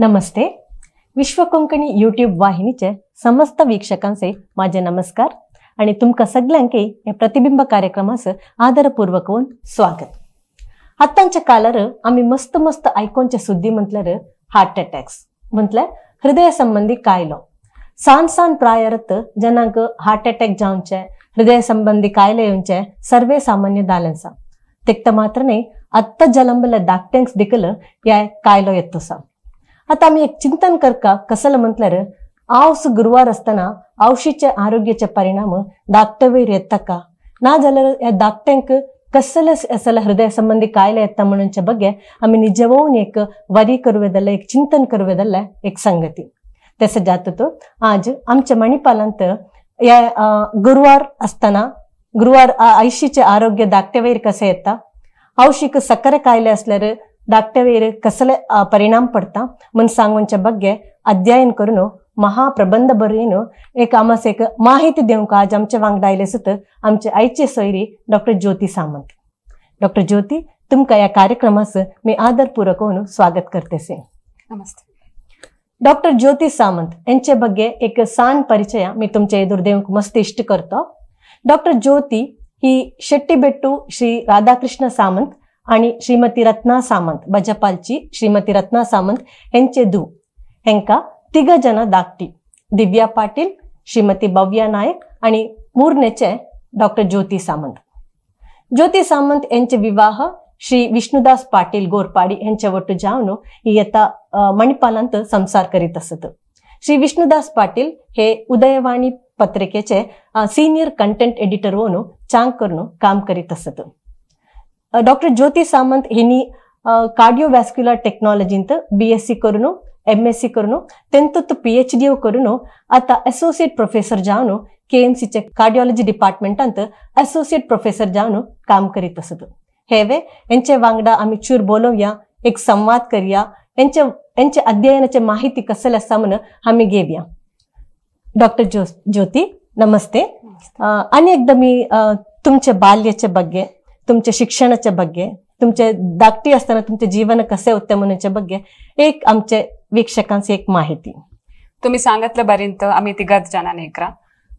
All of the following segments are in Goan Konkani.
नमस्ते. विश्व कोंकणी यूट्यूब वाहिनीचे समस्त वीक्षकांचे माझे नमस्कार आणि तुमका सगळ्यांके या प्रतिबिंब कार्यक्रमाचं आदरपूर्वक स्वागत. आत्तांच्या कालार आम्ही मस्त मस्त आयकोनचे सुद्दी म्हटल्यार हार्ट अटॅक्स म्हटल्यार हृदय संबंधी कायलो सान सान प्रायरत जनांक हार्ट अटॅक जावचे हृदय संबंधी कायले येवचे सर्वे सामान्य दालेंसा तेकता मात्र न्ही आत्ता जलंबले धाकट्यांक देखील या कायलो येतोसा. आता आम्ही एक चिंतन करका कसलं म्हटल्यार आवस गुरुवार असताना आवशीचे आरोग्याचे परिणाम धाकट्यावयर येता का ना जाल्यार ह्या धाकट्यांक कसले असल हृदय संबंधी कायले येता म्हणूनच्या ಬಗ್ಗೆ आम्ही निजवून एक वरी करूवेदಲ್ಲ एक चिंतन करूवेदಲ್ಲ एक संगती. तसं जात तो आज आमच्या मणिपालांत या गुरुवार असताना गुरुवार आयशीचे आरोग्य धाकट्यावयर कसे येता आवशीक सಕ್ಕರೆ ಕಾಯಿಲೆ असल्यार धाकट्यावयर कसले परिणाम पडता म्हण सांगूनच्या ಬಗ್ಗೆ अध्ययन करून महाप्रबंध बरयन एक आमास एक माहिती दिवंक आज आमच्या वांगडा आयले सुत आमचे आयचे सोयरी डॉक्टर ज्योती सामंत. डॉक्टर ज्योती, तुमका या कार्यक्रमास मी आदरपूर्वक स्वागत करतेसे. नमस्ते. डॉक्टर ज्योती सामंत यांचे ಬಗ್ಗೆ एक सान परिचय मी तुमच्या एदूर देवंक मस्त इष्ट करतो. डॉक्टर ज्योती ही शेट्टीबेट्टू श्री राधाकृष्ण सामंत आणि श्रीमती रत्ना सामंत बजपालची श्रीमती रत्ना सामंत यांचे धू. हेंका तिग जन धाकटी दिव्या पाटील, श्रीमती भव्या नायक आणि मूर्नेचे डॉक्टर ज्योती सामंत. ज्योती सामंत यांचे विवाह श्री विष्णुदास पाटील गोरपाडी यांच्या वट्टू जावन ही येता मणिपालांत संसार करीत असत. श्री विष्णुदास पाटील हे उदयवाणी पत्रिकेचे सिनियर कंटेंट एडिटर म्हणून चांग करून काम करीत असत. डॉक्टर ज्योती सामंत हिनी कार्डियोवॅस्क्युलर टेक्नॉलॉजींत BSc करून MSc करून तेंतूत PhD करून आता असोसिएट प्रोफेसर जावन KMCचे कार्डियोलॉजी डिपार्टमेंटांत असोसिएट प्रोफेसर जावन काम करीत असत. हेवे यांचे वांगडा आमी चूर बोलोवया, एक संवाद करया, यांचे यांचे अध्ययनाचे माहिती कसले आसा म्हणून आमी घेवया. डॉक्टर ज्योती नमस्ते. आनी एकदा मी तुमचे बाल्याचे ಬಗ್ಗೆ, तुमचे शिक्षणाच्या ಬಗ್ಗೆ, तुमचे धाकटी असताना तुमचे जीवन कसे होते म्हणूनच्या ಬಗ್ಗೆ एक आमचे वीक्षकांची एक माहिती. तुम्ही सांगितलं बरेंत आम्ही तिघात जण नेकरा.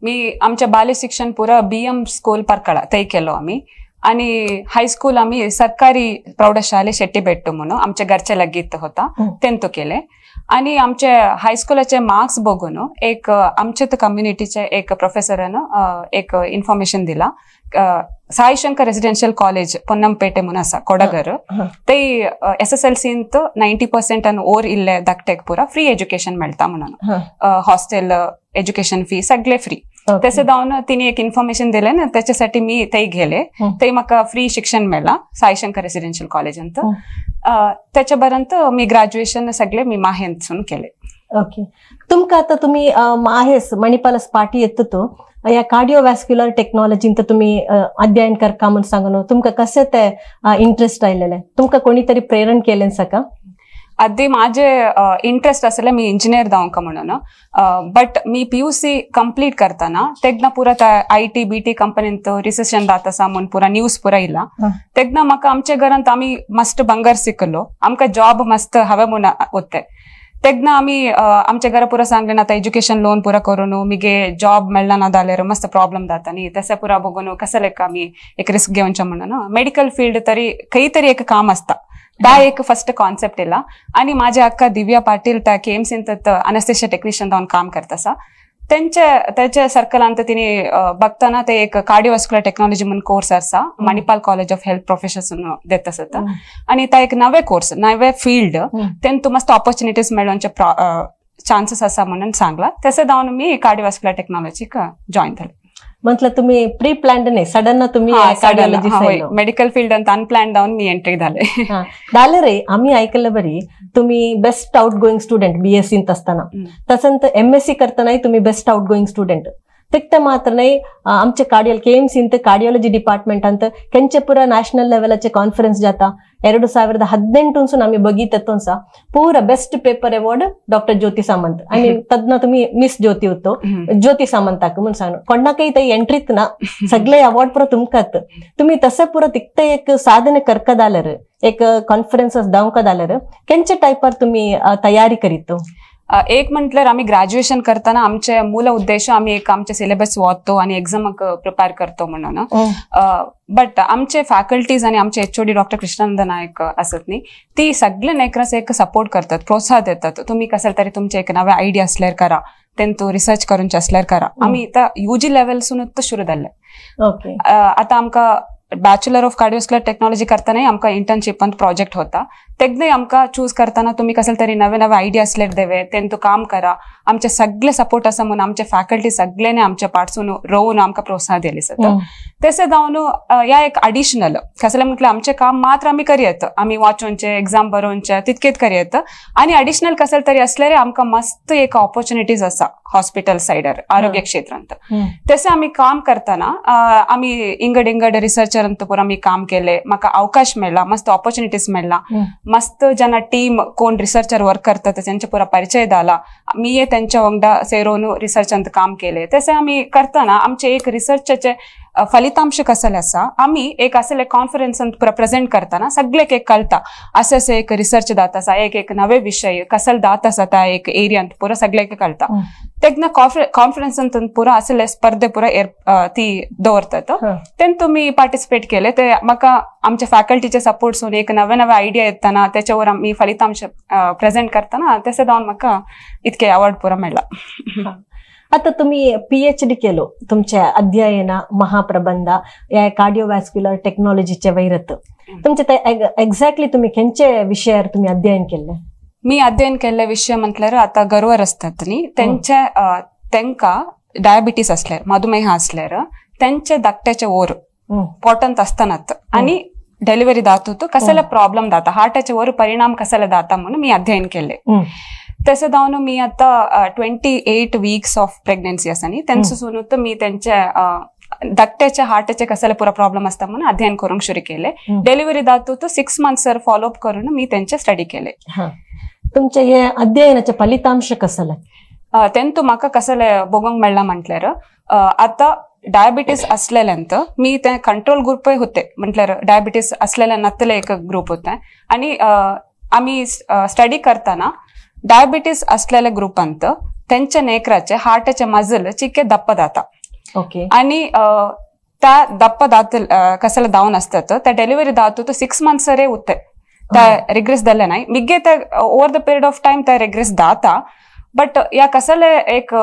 मी आमच्या बाल्य शिक्षण पुरा BM school Parkal थंय केलो आम्ही आणि हायस्कूल आम्ही सरकारी प्रौढशाले शेट्टीबेट्टू म्हणून आमच्या घरच्या लगीत होता तेंतू केले. आणि आमच्या हायस्कुलाचे मार्क्स बघून एक आमच्या कम्युनिटीचे एक प्रोफेसरान एक इन्फॉर्मेशन दिला. साईशंकर रेसिडेन्शियल कॉलेज पोन्नमपेटे म्हणून आसा कोडगर, ते SSLC 90% अन ओर इल्ले धाकटेक पुरा फ्री एज्युकेशन मेळटा म्हणून, हॉस्टेल एज्युकेशन फी सगळे फ्री. तसे जावन तिने एक इन्फॉर्मेशन दिले ना, त्याच्यासाठी मी थंय गेले, थंय म्हाका फ्री शिक्षण मेळ्ळा साईशंकर रेसिडेन्शियल कॉलेजांत. त्याच्या पर्यंत मी ग्रॅज्युएशन सगळे मी माहेंतसून केले. ओके. तुमका आता तुम्ही माहेस मणिपालस पाटी येत तो या कार्डियोवॅस्क्युलर टेक्नॉलॉजींत तुम्ही अध्ययन करका म्हणून सांगून तुमका कसे ते इंटरेस्ट आयलेले, तुमका कोणीतरी प्रेरण केलें सका? आधी माझे इंटरेस्ट असले मी इंजिनियर जावंक म्हणून, बट मी PUC complete करताना तेन्ना पुरा IT BT कंपनींत रिसेशन जाता आसा म्हणून पुरा न्यूज पुरा येयला. तेन्ना म्हाका आमच्या घरांत आमी मस्त बंगार शिकलो, आमकां जॉब मस्त हवे म्हणून वते. तेन्ना आमी आमच्या घरा पुरा सांगलें आतां एज्युकेशन लोन पुरा करून मिगे जॉब मेळना ना जाल्यार मस्त प्रॉब्लम जाता न्ही, तशें पुरा बघून कसं लेक आमी एक रिस्क घेवचें म्हणून मेडिकल फील्ड तरी खंय तरी एक काम आसता दा एक फर्स्ट कॉन्सेप्ट येयला. आणि माझ्या अक्का दिव्या पाटील त्या KMC anaesthesia technician जावन काम करता आसा, तेंच्या सर्कलांत तिने बघताना ते एक कार्डियोवास्क्युलर टेक्नॉलॉजी म्हणून कोर्स आसा Manipal college of health profession देत आसत. आणि ता एक नवे कोर्स नवे फील्ड तेंतू मस्त ऑपॉर्च्युनिटीज मेळोवचे चान्सेस आसा म्हणून सांगला. तशें जावन मी कार्डियोवास्क्युलर टेक्नॉलॉजीक जॉईन जाले. म्हटलं तुम्ही प्री प्लॅन्ड नाही, सडन तुम्ही मेडिकल फील्ड अनप्लॅन जावन मी एंट्री झाले. जाले रे आम्ही ऐकलं बरी तुम्ही best out going student BSc असताना, तसंत MSc करतानाही तुम्ही बेस्ट आउट गोईंग स्टुडंट. तिक्त मात्र नाही आमचे कार्डियल KMC कार्डियोलॉजी डिपार्टमेंटांत केंचे पुरा नॅशनल लेवलाचे कॉन्फरन्स जाता, 2018 आमी बघिततोंसा पूरा best paper award doctor Jyoti Samant आणि तद्ना तुम्ही मिस ज्योती होतो ज्योती सामंताक म्हणून सांग कोणाकही ते एंट्रीत ना सगळे अवॉर्ड पुरा तुमकात तुम्ही तसं पुरा तिकते एक साधने करका दालर एक कॉन्फरन्सेस दावका दालर केंचे टायपार तुम्ही तयारी करीतो? एक म्हटल्यार आमी ग्रॅज्युएशन करताना आमचे मूल उद्देश आमी एक आमचे सिलेबस वाचतो आणि एक्झामाक प्रिपेअर करतो म्हणून. बट आमचे फॅकल्टीज आणि आमचे एचओडी डॉक्टर कृष्णानंद नायक असत न्ही ती सगळे नेकरास एक सपोर्ट करतात, प्रोत्साह देतात. तुम्ही कसं तरी तुमचे एक नवे आयडिया असल्यार करा, तेंतू रिसर्च करूनचे असल्यार करा. आमी आतां युजी लेवलसून सुरू जाल्ले. आतां आमकां बॅचलर ऑफ कार्डियोवास्कुलर टेक्नॉलॉजी करतानाय आमकां इंटर्नशिपांत प्रोजेक्ट होता, तेन्नाय आमकां चूज करताना तुमी कसले तरी नवे नवे आयडिया असल्यार देवे तेंतू काम करा, आमचे सगळे सपोर्ट आसा म्हणून आमचे फॅकल्टी सगळ्यांनी आमच्या पार्टसून रोवन आमकां प्रोत्साहन दिले जाता. तशें जावन ह्या एक अडिशनल कसलें म्हटल्यार आमचें काम मात्र आमी करयत, आमी वाचोनचें एक्झाम बरोवचें तितकेच करयत आनी अडिशनल कसले तरी असल्यार आमकां मस्त एक ऑपॉर्च्युनिटीज आसा हॉस्पिटल सायडर आरोग्य क्षेत्रांत. तशें आमी काम करतना आमी इंगड इंगड रिसर्चर अंत पुरा आमी काम केले, म्हाका अवकाश मेळ्ळा, मस्त ऑपॉर्च्युनिटीज मेळ्ळा, मस्त जना टीम कोण रिसर्चर वर्क करतात तेंचे पुरा परिचय जाला, मीय तेंच्या वांगडा सेरोन रिसर्च अंत काम केले. तशें आमी करतना आमचे एक रिसर्चाचे फलितांश कसले आसा आमी एक असले कॉन्फरन्सांत पुरा प्रेझेंट करतना सगळ्याक एक कळटा अशें अशें एक रिसर्च जाता आसा, एक एक नवे विशय कसले जाता आसा त्या एक एरियांत पुरा सगळ्याक कळटा. तेन्ना कॉन्फरन्सांत पुरा असले स्पर्धे पुरा ती दवरतात तेन्ना तुमी पार्टिसिपेट केले ते म्हाका आमच्या फॅकल्टीचे सपोर्टसून एक नवे नवे आयडिया येतना त्याच्यावर आमी फलितांश प्रेझेंट करतना तशें जावन म्हाका इतके अवॉर्ड पुरा मेळ्ळा. आता तुम्ही PhD केलो तुमच्या अध्ययन महाप्रबंध या कार्डियोवास्क्युलर टेक्नॉलॉजीचे वैरत तुमचे ते एक्झॅक्टली तुम्ही खंयचे विषयावर तुम्ही अध्ययन केले? मी अध्ययन केल्ले विषय म्हटल्यार आता गरोवर असतात न्ही तेंचे तेंका डायबिटीस असल्यार मधुमेह असल्यार तेंचे धाकट्याचे ओर पोटांत असतानात आणि डिलिव्हरी जात कसले प्रॉब्लेम जाता हार्टाचे वर परिणाम कसले जाता म्हणून मी अध्ययन केले. तशें जावन मी आतां 28 वीक्स ऑफ प्रेग्नन्सी आसा न्ही तेंचो सून मी तेंचे धाकट्याच्या हार्टाचे कसले पुरा प्रॉब्लेम आसता म्हणून अध्ययन करूंक सुरू केले. डिलिव्हरी जातूत 6 मंथ्स फॉलोअप करून मी तेंचे स्टडी केले. तुमचे हे अध्ययनाचे फलितांश कसले? तेंतू म्हाका कसले बघूंक मेळ्ळा म्हटल्यार आतां डायबिटीस असलेल्यांत मी ते कंट्रोल ग्रुपय होते म्हटल्यार डायबिटीस असलेल्या नातले एक ग्रुप होते आणि आमी स्टडी करताना डायबिटीस असलेल्या ग्रुपांत तेंच्या नेकराचे हार्टाचे मजल चिके दप्प जाता आणि त्या दप्प दात कसले दावन असतात त्या डिलिव्हरी दातू 6 मंथ्स रे उरते त्या रिग्रेस जाल्ले नाही मिगे ते over the period of time त्या रिग्रेस जाता. बट ह्या कसले एक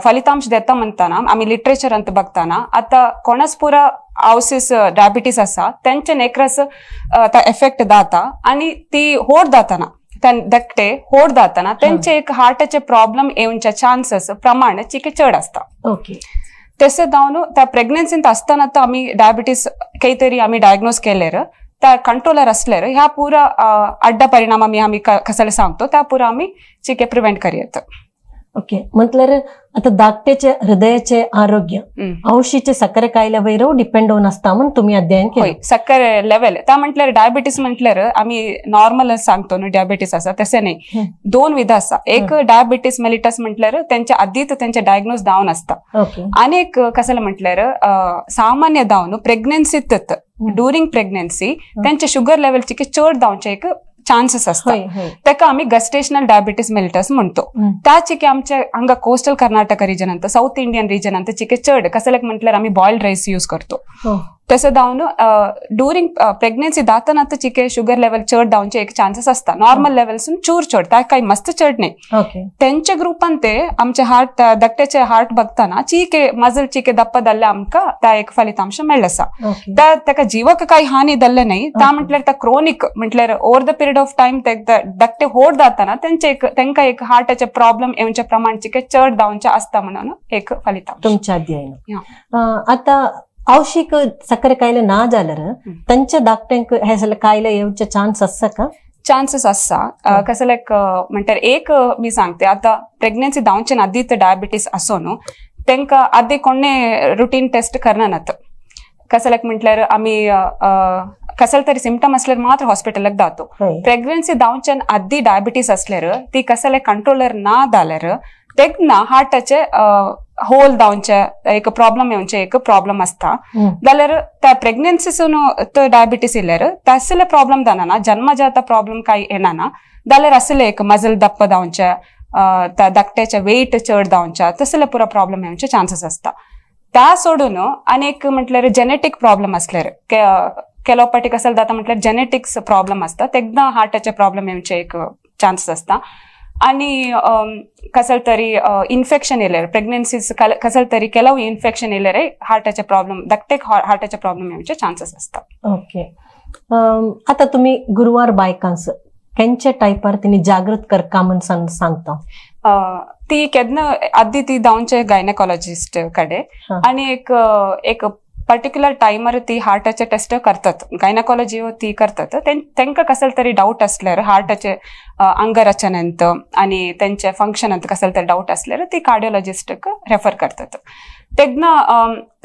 फलितांश देता म्हणताना आमी लिटरेचर अंत बघताना आता कोणाच पुरा हावसीस डायबिटीस आसा तेंचे नेकरास त्या एफेक्ट जाता आणि ती होड जाताना धाकटे होड जाताना तेंचे एक हार्टाचे प्रॉब्लेम येवचे चान्सेस प्रमाण चिके चड आसता. तशें जावन त्या प्रेग्नन्सींत आसतना तर आमी डायबिटीस कांय आमी डायग्नोज केल्यार त्या कंट्रोलर असल्यार ह्या पुरा अड्डा परिणाम आमी आमी कसले सांगतो त्या पुरा आमी चिके प्रिव्हेंट करयत. ओके म्हटल्यार आता धाकट्याचे हृदयाचे आरोग्य औशीचे सಕ್ಕರೆ ಕಾಯಿಲೆ वैरव डिपेंड होऊन असता म्हणून तुम्ही अध्ययन केले. सಕ್ಕರೆ लेवल त्या म्हटल्यार डायबिटीस म्हटल्यार आमी नॉर्मल सांगतो न्हू डायबिटीस आसा तशें न्ही, दोन विध आसा. एक डायबिटीस मेलिटस म्हटल्यार तेंच्या आदींच तेंचे डायग्नोज जावन आसता आनी एक कसलें म्हटल्यार सामान्य जावन प्रेग्नन्सीत ड्युरींग प्रेग्नन्सी तेंचे शुगर लेवल चिके चड जावचे एक चान्सेस असता तेका आमी गस्टेशनल डायबिटीस मेलिटस म्हणतो. त्या चिके आमच्या हांगा कोस्टल कर्नाटक रिजन अंत साऊथ इंडियन रिजन अंत चिके चड कसल्याक म्हटल्यार आमी बॉयल्ड रायस यूज करतो. तशें जावन ड्युरींग प्रेग्नन्सी जाताना चिके शुगर लेवल चड जावचे एक चान्सेस असता नॉर्मल लेवलसून चूर चड त्या काय मस्त चड न्ही. तेंच्या ग्रुपान ते आमचे हार्ट धाकट्याचे हार्ट बघताना चिके मजल चिके दप्प जाल्ले आमकां त्या एक फलितांश मेळ्ळें आसा. त्या तेका जिवाक काय हानी जाल्लें न्ही त्या म्हटल्यार त्या क्रोनीक म्हटल्यार over the period of time ते धाकटे होड जाताना तेंचे एक तेंकां एक हार्टाचे प्रॉब्लेम येवचे प्रमाण चिके चड जावचे आसता म्हणून एक फलितांश तुमच्या अध्ययन. आता औशीक ಸಕ್ಕರೆ ಕಾಯಿಲೆ ना जाल्यार तांच्या धाकट्यांक हे सगळे कायले येवचे चान्स आसा का? चान्सेस आसा. कसं लायक म्हणटार एक मी सांगते आता प्रेग्नन्सी जावचे आदींच डायबिटीस आसो न्हू तेंकां आदी कोणे रुटीन टेस्ट करनात. कसं लायक म्हटल्यार आमी कसले तरी सिमटम असल्यार मात्र हॉस्पिटलाक दातो. प्रेग्नन्सी जावच्यान आदी डायबिटीस असल्यार ती कसले कंट्रोलर ना जाल्यार तेन्ना हार्टाचे होल जावचे एक प्रॉब्लम येवचे एक प्रॉब्लम आसता. जाल्यार त्या प्रेग्नन्सीसून डायबिटीस इल्यार तसले प्रॉब्लम जाना, जन्मजात प्रॉब्लम काय येना जाल्यार असले एक मजल दप्प जावचे, त्या धाकट्याचे वेट चड जावचे, तसले पुरा प्रॉब्लम येवचे चान्सीस आसता. त्या सोडून आनी एक म्हटल्यार जेनेटीक प्रॉब्लम असल्यार ಕೆಲವು ಪಾಟಿ कसल जाता म्हटल्यार जेनेटिक्स प्रॉब्लम आसता, तेन्ना हार्टाचे प्रॉब्लम येवचे एक चान्सीस आसता. आणि कसल तरी इन्फेक्शन येल्यार प्रेग्नन्सीज कसल तरी ಕೆಲವು इन्फेक्शन येल्यार हार्टाचे प्रॉब्लम, धाकटेक हार्टाचे प्रॉब्लम येवचे चान्सीस आसता. ओके, आता तुम्ही गुरुवार बायकांस केंचे टायपार तिने जागृत करका म्हण सांगता? ती केन्ना आदी ती धांवचे गायनेकॉलॉजिस्ट कडे आणि एक एक पर्टिक्युलर टायमर ती हार्टाचे टेस्ट करतात, गायनेकॉलॉजी ती करतात. तेंका कसले तरी डाऊट असल्यार हार्टाचे अंगरचनेंत आणि तेंचे फंक्शन अंत कसले तरी डाऊट असल्यार ती कार्डियोलॉजिस्टक रेफर करतात. तेन्ना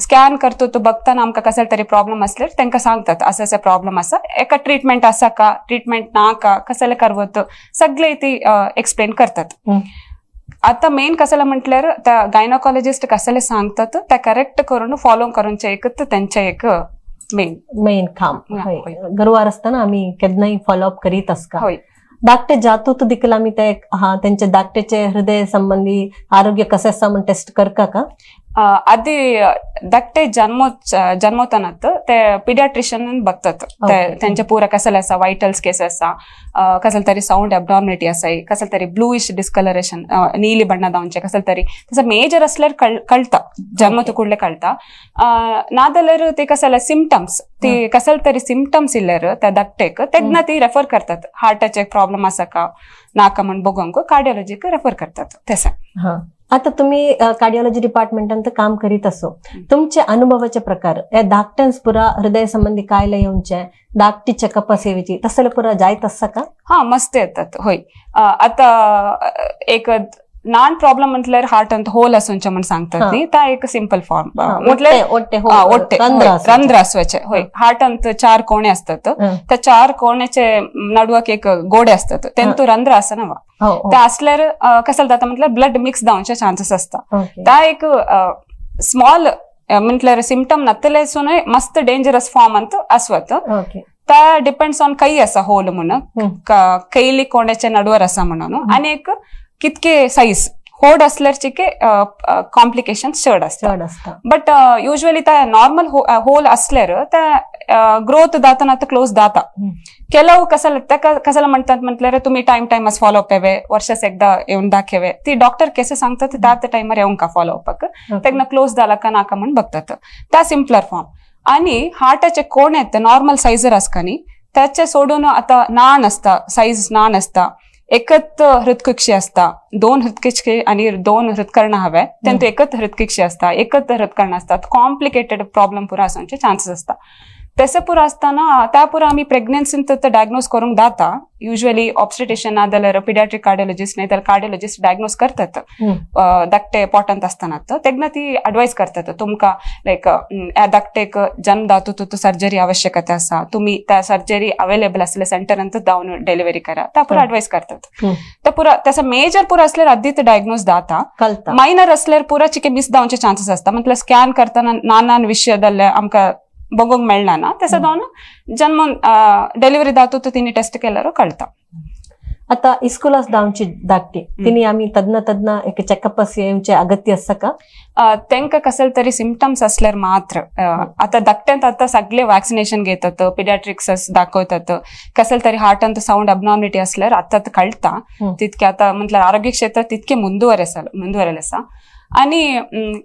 स्कॅन करतो तो बघताना आमकां कसले तरी प्रॉब्लम असल्यार तेंका सांगतात असं असं प्रॉब्लम आसा, एका ट्रिटमेंट आसा का, ट्रिटमेंट ना का, कसले करवत सगळे ती एक्सप्लेन करतात. आता मेन कसले म्हटल्यार त्या गायनोकॉलॉजिस्ट कसले सांगतात त्या करेक्ट करून फॉलो करूनचे एक तेंचे एक मेन मेन काम. गुरुवार असताना आम्ही केन्नाय फॉलोअप करीत आसता. धाकटे जातो तो देखील आम्ही ते हा त्यांचे धाकटेचे हृदय संबंधी आरोग्य कसे आसा म्हण टेस्ट करका का? आदी धाकटे जन्मतानात ते पिडियाट्रिशियन बघतात तेंचे पुरा कसले आसा, वायटल्स केस आसा, कसले तरी साऊंड अबनॉर्मलिटी आसा, कसले तरी ब्लूइश डिस्कलरेशन नीली बण्ण जावचे कसले तरी तसं मेजर असल्यार कळता, जन्मत ಕೂಡಲೇ कळता. नाजाल्यार ते कसले सिमटम्स ती कसले तरी सिमटम्स इल्यार त्या धाकटेक तेन्ना ती रेफर करतात, हार्टाचे प्रॉब्लम आसा का नाका म्हण बघूंक कार्डियोलॉजीक रेफर करतात तसं. आता तुम्ही कार्डियोलॉजी डिपार्टमेंटांत काम करीत असो, तुमचे अनुभवाचे प्रकार या धाकट्यांस पुरा हृदय संबंधी कायला येवचे, धाकटी चेकअप सेवेची तसले पुरा जायत आसा का? हा, मस्त येतात. होय, आता एक नान प्रॉब्लम म्हटल्यार हार्ट अंत होल आसूनचे म्हण सांगतात न्ही, ता एक सिंपल फॉर्म म्हटल्यार ओट्टे रंध्र आसवाचे. होय, हार्ट अंत 4 कोणे असतात, त्या 4 कोण्याचे नडवक एक गोडे असतात, तेंतू रंध्र आसना वा त्या असल्यार कसं जाता म्हटल्यार ब्लड मिक्स जावचे चान्सीस असता. त्या एक स्मॉल म्हटल्यार सिमटम नत्तले सुनय मस्त डेंजरस फॉर्म अंत आसवत. त्या डिपेंड्स ऑन कई आसा होल म्हणून, कैली कोण्याचे नडवर आसा म्हणून, आणि एक कितके साईज होड असल्यार चिके कॉम्प्लिकेशन चड आसता. बट युज्वली त्या नॉर्मल होल असल्यार त्या ग्रोथ जाताना क्लोज जाता. ಕೆಲವು कसल कसल म्हणतात म्हटल्यार तुम्ही टाइम टाइमस फॉलोअप येवे, वर्षास एकदा येऊन दाखवे, ती डॉक्टर केसे सांगतात त्या त्या टायमार येवंक फॉलोअपाक, तेन्ना क्लोज जाला का नाका म्हण बघतात. त्या सिम्पलर फॉर्म. आणि हार्टाचे कोण येत नॉर्मल सायजर आसका न्ही, त्याचे सोडून आता नान आसता, सायज नान आसता, एकच हृदकक्षी असता, 2 हृदकक्षी आणि 2 हृदकर्ण हवे, तेंतू एकच हृदकक्षी असता, एकच हृदकर्ण असतात, कॉम्प्लिकेटेड प्रॉब्लम पुरा आसूनचे चान्सीस असता. तसं पुरा असताना त्या पुरा आमी प्रेग्नन्सीन तर डायग्नोज करूंक जाता. युज्वली ऑब्स्टेट्रिशियन ना जाल्यार पिडियाट्रिक कार्डियोलॉजिस्ट नाही तर कार्डियोलॉजिस्ट डायग्नोज करतात धाकटे पोटांत असताना, तेन्ना ती ऍडवायज करतात तुमकां लायक ह्या धाकटेक जन्म जातो तो सर्जरी आवश्यकता आसा, तुमी त्या सर्जरी अवेलेबल असले सेंटरांत जावन डिलिव्हरी करा, त्या पुरा ऍडवायज करतात. त्या पुरा तसं मेजर पुरा असल्यार आदीच डायग्नोज जाता, मायनर असल्यार पुरा चिके मिस जावचे चान्सीस आसता. म्हटल्यार स्कॅन करतना नानान विशय आमकां बघूंक मेळना ना, तसं जावन जन्म डिलिव्हरी जातो तो तिने टेस्ट केल्यार कळता. आता इस्कुलास धांवची धाकटी तिने आमी तज्ञ तज्ञ एक चेकअप येवचे अगत्य आसा का? तेंका कसले तरी सिमटम्स असल्यार मात्र. आता धाकट्यांत आता सगळे वॅक्सिनेशन घेतात, पिडियाट्रिक्स दाखवतात, कसले तरी हार्टांत साऊंड अबनॉर्मलिटी असल्यार आता कळता. तितके आता म्हटल्यार आरोग्य क्षेत्र तितके ಮುಂದುವರೆಲ್ಲ आसा. आणि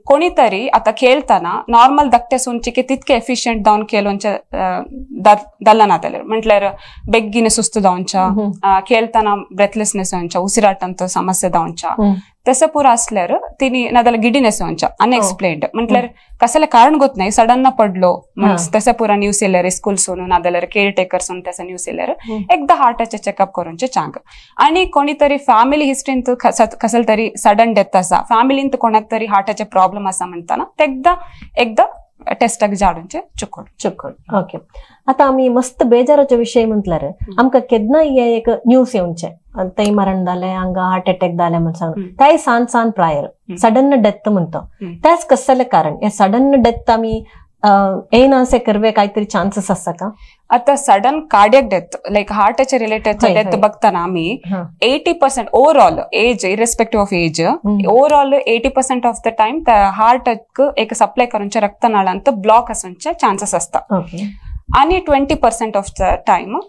कोणीतरी आता खेळताना नॉर्मल धाकटे सुनचिके तितके एफिशियंट जावन खेळोंचे दल्लना जाल्यार म्हटल्यार बेगीन सुस्त जावच्या, खेळताना ब्रेथलेसनेस जावच्या, उसिराटांत समस्या जावच्या, तसं पुरा असल्यार तिनी नाजाल्यार गिडिनेस जावच्या अनएक्सप्लेन्ड म्हटल्यार कसले कारण गोत नाही, सडन पडलो तसं पुरा न्यूज येल्यार स्कूलसून नाजाल्यार केअर टेकर्सून तसं न्यूज येल्यार एकदा हार्टाचे चेकअप करूनचे चांग. आणि कोणीतरी फॅमिली हिस्ट्रींत कसले तरी सडन डेथ आसा, फॅमिलींत कोणाक तरी हार्टाचे प्रॉब्लम आसा म्हणताना तेकदा एकदा टेस्टाक जाडूनचे चुकोड चुकोड. ओके, आता आमी मस्त बेजाराचो विशय म्हटल्यार आमकां केन्ना हे एक न्यूज येवचे थंय मरण जालें, हांगा हार्ट अटॅक जालें म्हण सांगून, त्याय सान सान प्रायर सडन डेथ म्हणतो, त्याच कसलें कारण हे सडन डेथ आमी येयना अशें करवे कांय तरी चान्सेस आसा का? आता सडन कार्डियक डेथ लायक हार्टाचे रिलेटेड डेथ बघताना आमी 80% overall age irrespective of age overall 80% of the time हार्टाक एक सप्लाय करूनचे रक्तनाळांत ब्लॉक आसूनचे चान्सेस आसता. आणि 20% ऑफ the time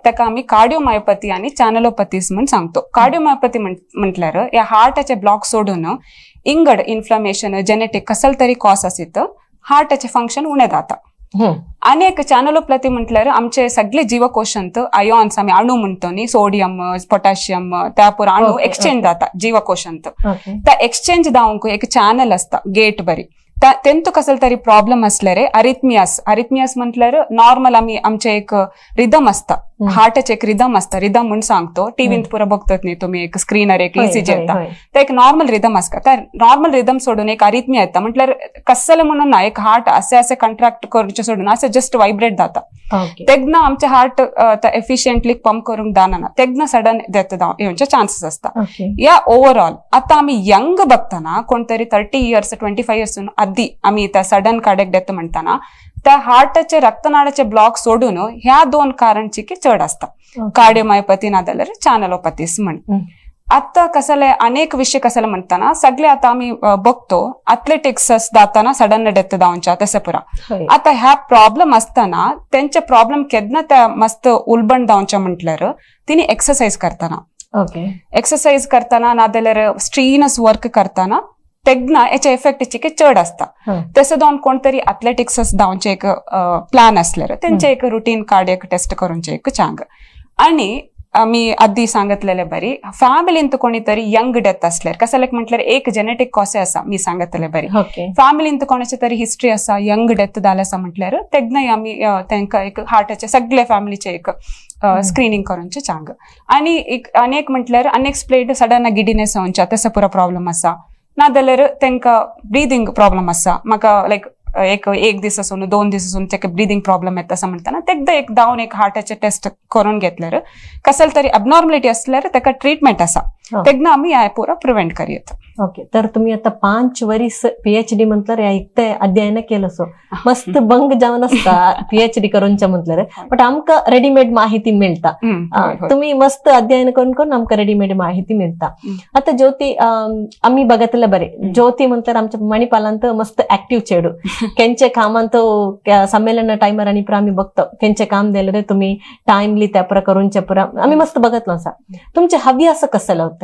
ताका आमी कार्डियोमायोपॅथी आणि चॅनलोपॅथीज म्हण सांगतो. कार्डियोमायोपॅथी म्हटल्यार ह्या हार्टाचे ब्लॉक सोडून इंगड इन्फ्लमेशन जेनेटिक कसल तरी कॉज आसीत हार्टाचे फंक्शन उणें जाता. आनी एक चॅनलोपॅथी म्हटल्यार आमचे सगळे जीवकोशांत आयॉन्स आमी अणू म्हणतो न्ही, सोडियम पोटॅशियम त्या पुरो अणू एक्सचेंज जाता जीवकोशांत. त्या एक्सचेंज जावंक एक चॅनल आसता गेट बरी, तेंतू कसल तरी प्रॉब्लम असल्यार अरिथमियास, अरिथमियास म्हटल्यार नॉर्मल आमी आमचे एक रिदम आसता, हार्टाचे एक रिदम आसता, रिदम म्हूण सांगतो टीव्हींत पुरो बघतात न्ही तुमी एक स्क्रीनर एक ईसीजी येता, ते एक नॉर्मल रिदम आसता. त्या नॉर्मल रिदम सोडून एक अरिथमिया येता म्हटल्यार कसले म्हणून ना एक हार्ट असे असे कंट्रॅक्ट करूचे सोडून असे जस्ट वायब्रेट जाता, तेन्ना आमचे हार्ट एफिशियंटली पंप करूंक जायना, तेन्ना सडन डेथ येवचे चान्सेस आसता. या ओवरऑल आता आमी यंग बघताना कोण तरी 30 इयर्स 25 इयर्स आदी आमी त्या सडन कार्डियक डेथ म्हणताना त्या हार्टाचे रक्तनाळाचे ब्लॉक सोडून ह्या दोन कारणची चड आसता, कार्डियोमायोपॅथी ना जाल्यार चॅनलोपॅथीज म्हण. आता कसले अनेक विषय कसले म्हणताना सगळे आता आमी बघतो अथलेटिक्स जाताना सडन डेथ जावच्या तसं पुरा. आता ह्या प्रॉब्लम असताना तेंचे प्रॉब्लम केन्ना त्या मस्त उलबण जावच्या म्हटल्यार तिने एक्सरसाइज करताना, एक्सरसाइज करताना ना जाल्यार स्ट्रीनस वर्क करताना तेन्ना हेचे इफेक्ट चिके चड आसता. तसं जावन कोण तरी अथलेटिक्स धांवचे एक प्लॅन असल्यार तेंचे एक रुटीन कार्डियक टेस्ट करूनचे एक चांग. आणि आमी आदी सांगतलेले बरी फॅमिलींत कोणी तरी यंग डेथ असल्यार कसल्याक म्हटल्यार एक जेनेटिक कॉस आसा मी सांगतले बरी, फॅमिलींत कोणाचे तरी हिस्ट्री आसा यंग डेथ जाले आसा म्हटल्यार तेन्नाय आमी तांकां एक हार्टाचे सगळे फॅमिलीचे एक स्क्रीनिंग करूनचे चांग. आनी एक अनेक म्हटल्यार अनएक्सप्लेन्ड सडन गिडिनेस जावच्या तसो पुरो प्रॉब्लम आसा, ना जाल्यार तांकां ब्रिदींग प्रॉब्लम आसा, म्हाका लायक एक एक दीस आसून 2 दीस आसून ताका ब्रिदींग प्रॉब्लम येता आसा म्हणटाना तेकदां एक धांवन एक हार्टाचे टेस्ट करून घेतल्यार कसले तरी अबनॉर्मलिटी आसल्यार ताका ट्रिटमेंट आसा, तेन्ना आमी ह्या पुरो प्रिवेंट करूं. ओके, तर तुम्ही आता 5 वरीस पीएचडी म्हटल्यार ह्या इतकें अध्ययन केलं सो मस्त बंग जावन आसता पीएचडी करूनचे म्हटल्यार, बट आमकां रेडीमेड माहिती मेळटा, तुम्ही मस्त अध्ययन करून करून आमकां रेडीमेड माहिती मेळटा. आता ज्योती आमी बघतले बरे, ज्योती म्हटल्यार आमच्या मणिपालांत मस्त ऍक्टिव्ह चेडू, केंचे कामांत संमेलन टायमर आनी पुरा आमी बघतो केंचे काम दिले तुम्ही टायमली त्या पुरा करूनचे पुरा आमी मस्त बघतलो आसा. तुमचे हव्यास कसले होते?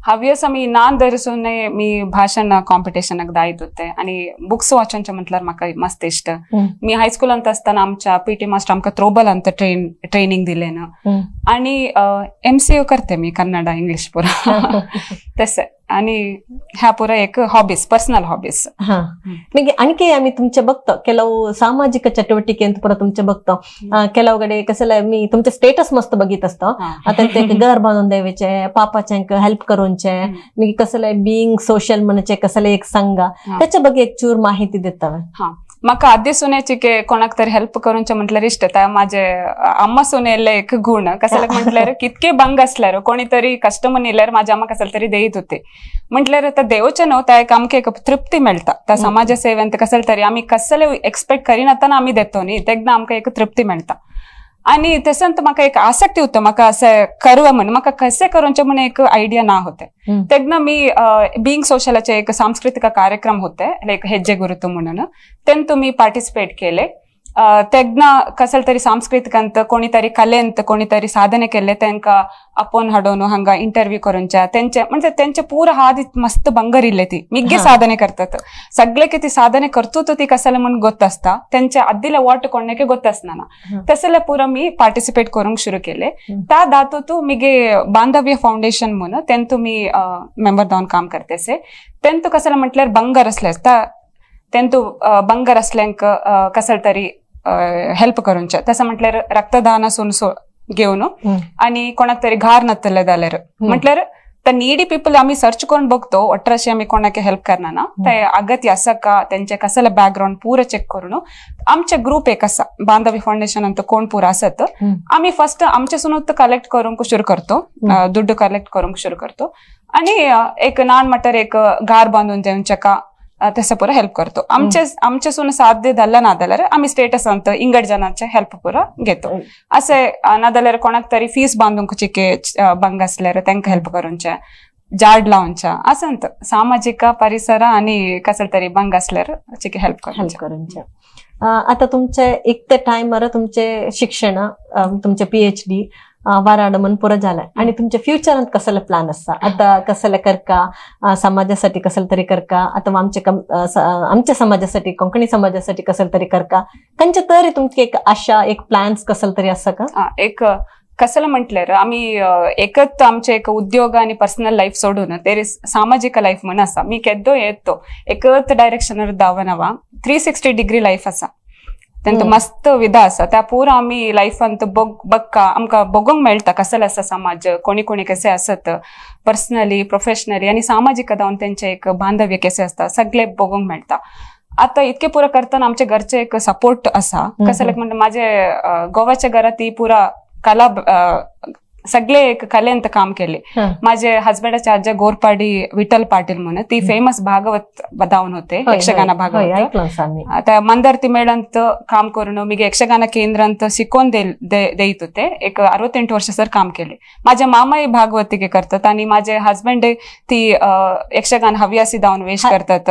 हव्यास मी नान धरिसून मी भाषण कॉम्पिटिशनाक दायत होते आणि बुक्स वाचनचे म्हटल्यार म्हाका मस्त इश्ट. मी हायस्कुलांत आसतना आमच्या पीटी मास्टर आमकां थ्रोबॉल अंत ट्रेनिंग दिलें आणि MCO करते मी कन्नड इंग्लिश पुरा तसं. आणि ह्या पुरा एक हॉबीज, पर्सनल हॉबीज. हा, मागीर आणखी आमी तुमचे बघतो ಕೆಲವು सामाजिक चटुवटिके ಅಂತ ಪೂರ तुमचे बघतो, ಕೆಲವು ಕಡೆ कसले मी तुमचे स्टेटस मस्त बघित असतो, आता ते घर बांधून द्यायचे, पापाच्यांक हेल्प करूनचे, मागीर कसले बीइंग सोशल म्हणचे कसले एक संघ, त्याच्या ಬಗ್ಗೆ एक चूर माहिती देता. हा, म्हाका आदी सुनेची की कोणाक तरी हेल्प करूनचे म्हटल्यार इश्ट. त्या माझे अम्मा सुनेले एक गुण कसल्याक म्हटल्यार कितके भंग असल्यार कोणी तरी कस्टमर येयल्यार माझ्या अम्मा कसले तरी देत होते म्हटल्यार त्या देवचे न्हू त्या एक आमकां एक तृप्ती मेळटा त्या समाज सेवेंत कसले तरी आमी कसले एक्सपेक्ट करिनातना आमी देतो न्ही तेन्ना आमकां एक तृप्ती मेळटा. आणि तसंत म्हाका एक आसक्ती होतं म्हाका असें करूया म्हणून, म्हाका कशें करूचें म्हणून एक आयडिया ना होते. तेन्ना मी बीइंग सोशलाचे एक सांस्कृतिक कार्यक्रम होते लायक हेज्जे गुरुतु म्हणून तेंतू मी पार्टिसिपेट केले. तेन्ना कसले तरी सांस्कृतिकांत कोणी तरी कलेंत कोणी तरी साधने केले तांकां आपोवन हाडून हांगा इंटरव्यू करूनच्या तेंचे म्हणजे तेंचे पुरा हात मस्त ಬಂಗಾರ इल्ले ती मिग्गे साधने करतात सगळे ती साधने करतो ती कसले म्हणून ಗೊತ್ತಾಸ್ತಾ तेंचे ಅದ್ದಿಲ್ಲ ವಾಟ್ कोणಕ್ಕೆ ಗೊತ್ತಾಸ್ना तसले पुरा मी पार्टिसिपेट करूंक सुरू केले. त्या दातू मिगे बांधव्य फाउंडेशन म्हणून तेंतू मी मेंबर जावन काम करतेसे. तेंतू कसले म्हटल्यार ಬಂಗಾರ असले तेंतू ಬಂಗಾರ असल्यांक कसले तरी हेल्प करूनचे तसं म्हटल्यार रक्तदान सून घेवन आणि कोणाक तरी घार नतले जाल्यार म्हटल्यार तर नीडी पीपल आम्ही सर्च करून बघतो 18 आम्ही कोणाके हेल्प करणार ना ते अगत्य असं का त्यांचे कसले बॅकग्राऊंड पुरं चेक करून आमचे ग्रुप एक असा बांधवी फाउंडेशन ಅಂತ कोण पुरा असत आम्ही फर्स्ट आमचे सुनत कलेक्ट करूंक सुरू करतो, दुड्डू कलेक्ट करूंक सुरू करतो आणि एक नान मटर एक गार बांधून देऊन का तसं पुरा हेल्प करतो. आमचे आमच्यासून साध्य झालं ना जाल्यार आम्ही स्टेटस अंत इंगड जनाचे हेल्प पुरा घेतो. असे ना जाल्यार कोणाक तरी फीस बांदूंक चिके भंग असल्यार तांकां हेल्प करूंचे, झाड लावच्या असंत सामाजिक परिसर आणि कसं तरी भंग असल्यार चिके हेल्प करूंचे. आता तुमचे एक ते टायमार तुमचे शिक्षण तुमचे PhD वाराड म्हण पुरो जालाय आणि तुमच्या फ्युचरांत कसले प्लॅन आसा? आता कसले करका समाजासाठी कसले तरी करका, अथवा आमच्या समाजासाठी कोंकणी समाजासाठी कसले तरी करका, खंयचे तरी तुमची एक आशा एक प्लॅन्स कसले तरी आसा का? एक कसलं म्हटल्यार आम्ही एकच आमचे एक उद्योग आणि पर्सनल लाईफ सोडून तेरे सामाजिक लाईफ म्हण आसा. मी केद्दो येतो एकच डायरेक्शनार धांवनावा 360 डिग्री लाईफ आसा तेंत मस्त विधा आसा त्या पुरा आमी लायफांत बघका आमकां बघूंक मेळटा कसले आसा समाज, कोणी कोणी कसे आसत पर्सनली प्रोफेशनली आनी सामाजीक जावन तेंचे एक बांधव्य कशें आसता सगळे बघूंक मेळटा. आता इतके पुरा करतना आमचे घरचे एक सपोर्ट आसा. कसले म्हणटा माझे गोव्याच्या घरात ती पुरा कला सगळे एक कलेंत काम केले. माझे हजबंडाचे आजा गोरपाडी विठ्ठल पाटील म्हणून ती फेमस भागवत धावन होते, यक्षगाನ भागवत. आता मंदारती मेळंत काम करून मी यक्षगाನ केंद्रांत शिकवून देत होते. एक 68 वर्ष सर काम केले. माझ्या मामाही भागवतिके करतात आणि माझे हजबंड ती यक्षगान हव्यासी धावन वेश करतात,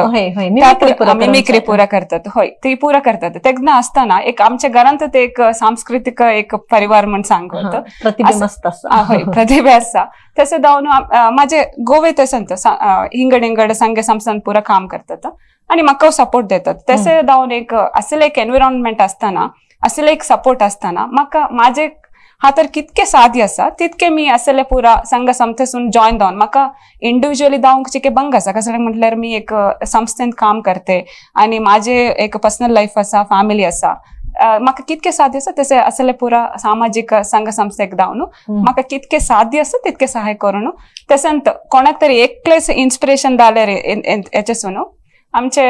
मिमिक्री पुरा करतात, होय ती पुरा करतात. तेन्ना असताना एक आमच्या घरांत ते एक सांस्कृतिक एक परिवार म्हणून सांगत होय प्रतिभा आसा. तशें जावन माझे गोवे तशेंच हिंगड हिंगड संगे संस्थान पुरा काम करतात आणि म्हाका सपोर्ट देतात. तशें जावन एक असले एक एनविरोनमेंट आसतना असले एक सपोर्ट आसतना म्हाका माझे हा तर कितके साध्य आसा तितके मी असले पुरा संघ संस्थेसून जॉईन जावन म्हाका इंडिव्हिज्युअली जावंक चिके भंग आसा. कसं म्हटल्यार मी एक संस्थेंत काम करते आणि माझे एक पर्सनल लायफ आसा, फॅमिली आसा. म्हाका कितके साध्य आसा तशें असले पुरा सामाजीक संघ संस्थेक धावन म्हाका कितके साध्य आसा तितके सहाय करून तशेंच कोणाक तरी एकलेच इन्स्पिरेशन जाल्यार हेचेसून आमचे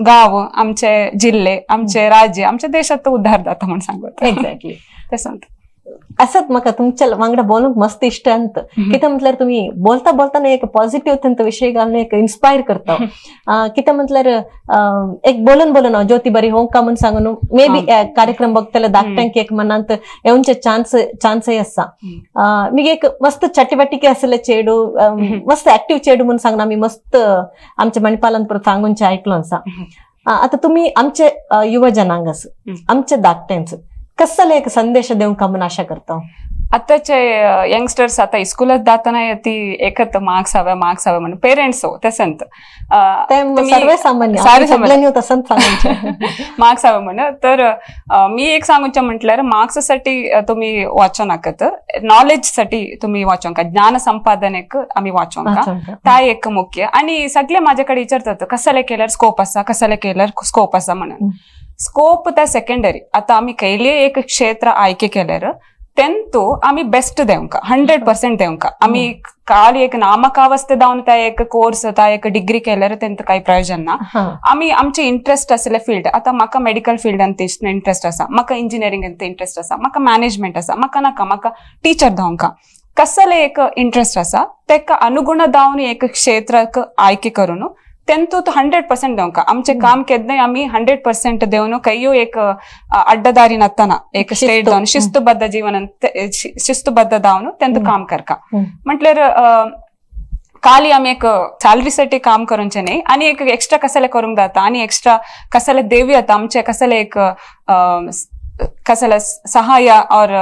गांव, आमचे जिल्ले, आमचे राज्य, आमच्या देशात उद्धार जाता म्हण सांगता. एक्झॅक्टली तशेंच असत म्हाका तुमच्या वांगडा बोलूंक मस्त इश्ट अंत कितें म्हटल्यार तुम्ही बोलता बोलताना एक पॉझिटिव्ह तेंचो विशय घालून एक इन्स्पायर करता. कितें म्हटल्यार एक बोलून बोलून हांव ज्योती बरी होंक का म्हूण सांगून मे बी कार्यक्रम बघतले धाकट्यांक एक मनांत येवचे चान्सय आसा. मागीर एक मस्त चटवटिके आसले चेडू, मस्त ऍक्टिव्ह चेडू म्हूण सांगून आमी मस्त आमच्या मणिपालान परत सांगूनचें आयकलो आसा. आतां तुमी आमचे युवा जनांग आमचे धाकट्यांच कसले एक संदेश देवंक म्हूण आशा करता? आताचे यंगस्टर्स आता स्कूलात जाताना ती एकत मार्क्स हवे मार्क्स हवे म्हणून पेरेंट्स हो तसंत सर्वसामान्य मार्क्स हवे म्हणून. तर मी एक सांगूचे म्हटल्यार मार्क्स साठी तुम्ही वाचो नाकात, नॉलेज साठी तुम्ही वाचोंका, ज्ञान संपादनेक आम्ही वाचोंका ता एक मुख्य. आणि सगळे माझ्याकडे विचारतात कसले केल्यार स्कोप आसा, कसले केल्यार स्कोप आसा म्हणून. स्कोप त्या सेकंडरी. आता आम्ही कैले एक क्षेत्र आयके केल्यार तेंतू आम्ही बेस्ट देवंका, 100% देवंका. आम्ही काल एक नामकावस्थे दावन त्या एक कोर्स त्या एक डिग्री केल्यार तेंत काही प्रयोजन ना. आम्ही आमचे इंट्रस्ट असले फील्ड, आता म्हाका मेडिकल फील्ड अंत इंट्रस्ट आसा, म्हाका इंजिनियरिंग अंत इंट्रस्ट आसा, म्हाका मॅनेजमेंट आसा, म्हाका नाका म्हाका टीचर धावंका, कसले एक इंट्रस्ट आसा तेका अनुगुण दावन एक क्षेत्राक आयके करून तेंतू 100% देवंका. आमचे काम केन्नाय आमी 100% देवन कయ్यो एक अड्डदारी नत्ताना एक स्टेट जावन शिस्तुबद्ध जीवन शिस्तुबद्ध दावन तेंतू काम करका. म्हटल्यार खाली आमी एक सॅलरीसाठी काम करूचे न्ही आनी एक एक्स्ट्रा कसले करूंक जाता आनी एक्स्ट्रा कसले देवी येता आमचे कसले एक कसले सहाय्य और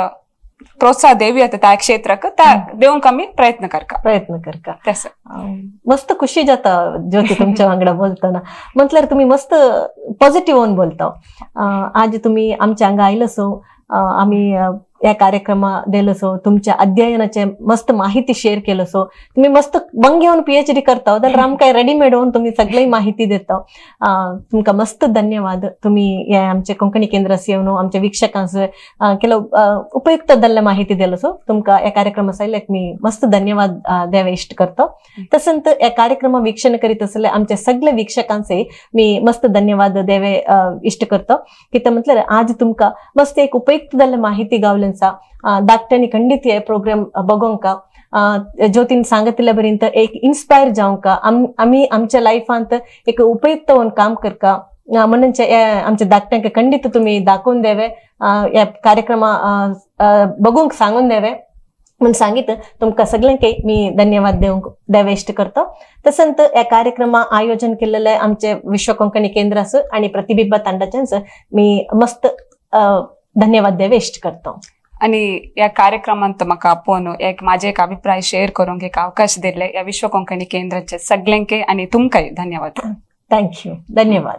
प्रोत्साह देवी येता त्या क्षेत्राक त्या देवंक आमी प्रयत्न करका प्रयत्न करका. तसं मस्त खुशी जाता ज्योती तुमच्या वांगडा बोलताना. म्हटल्यार तुम्ही मस्त पॉझिटिव्ह होऊन बोलता. आज तुम्ही आमच्या हांगा आयलो सो आमी या कार्यक्रमा दिलो सो तुमच्या अध्ययनाचे मस्त माहिती शेअर केलं सो तुम्ही मस्त बंग घेऊन PhD करता जाल्यार आमकां रेडीमेड होऊन तुम्ही सगळी माहिती देता. तुमकां मस्त धन्यवाद. तुम्ही या आमच्या कोंकणी केंद्रास येवन आमच्या वीक्षकांस ಕೆಲವು उपयुक्त दल्ले माहिती दिलो सो तुमकां या कार्यक्रमा सयलेक मी मस्त धन्यवाद द्यावे इष्ट करतो. तसंत या कार्यक्रमा वीक्षण करीत असले आमच्या सगळे वीक्षकांचे मी मस्त धन्यवाद द्यावे इष्ट करतो. कितें म्हटल्यार आज तुमकां मस्त एक उपयुक्त दल्ले माहिती गावल्यांचा धाकट्यांनी खंडित हे प्रोग्राम बघोंका ज्योतीन सांगतिल्ल्या पर्यंत एक इन्स्पायर जावंका आमी आमच्या लायफांत एक उपयुक्त होऊन काम करका म्हणून आमच्या धाकट्यांक खंडित तुम्ही दाखवून द्यावे या कार्यक्रमा बघूंक सांगून द्यावे म्हणून सांगित तुमकां सगळ्यांक मी धन्यवाद देवंक द्यावे इष्ट करतो. तसंत या कार्यक्रमा आयोजन केलेले आमचे विश्व कोंकणी केंद्रास आणि प्रतिबिंब ತಂಡच्याच मी मस्त धन्यवाद द्यावे इष्ट करतो. आणि या कार्यक्रमांत म्हाका आपोवन एक माझे एक अभिप्राय शेअर करूंक एक अवकाश दिले या विश्व कोंकणी केंद्राचे सगळ्यांके आणि तुमकांय धन्यवाद. Thank you. धन्यवाद.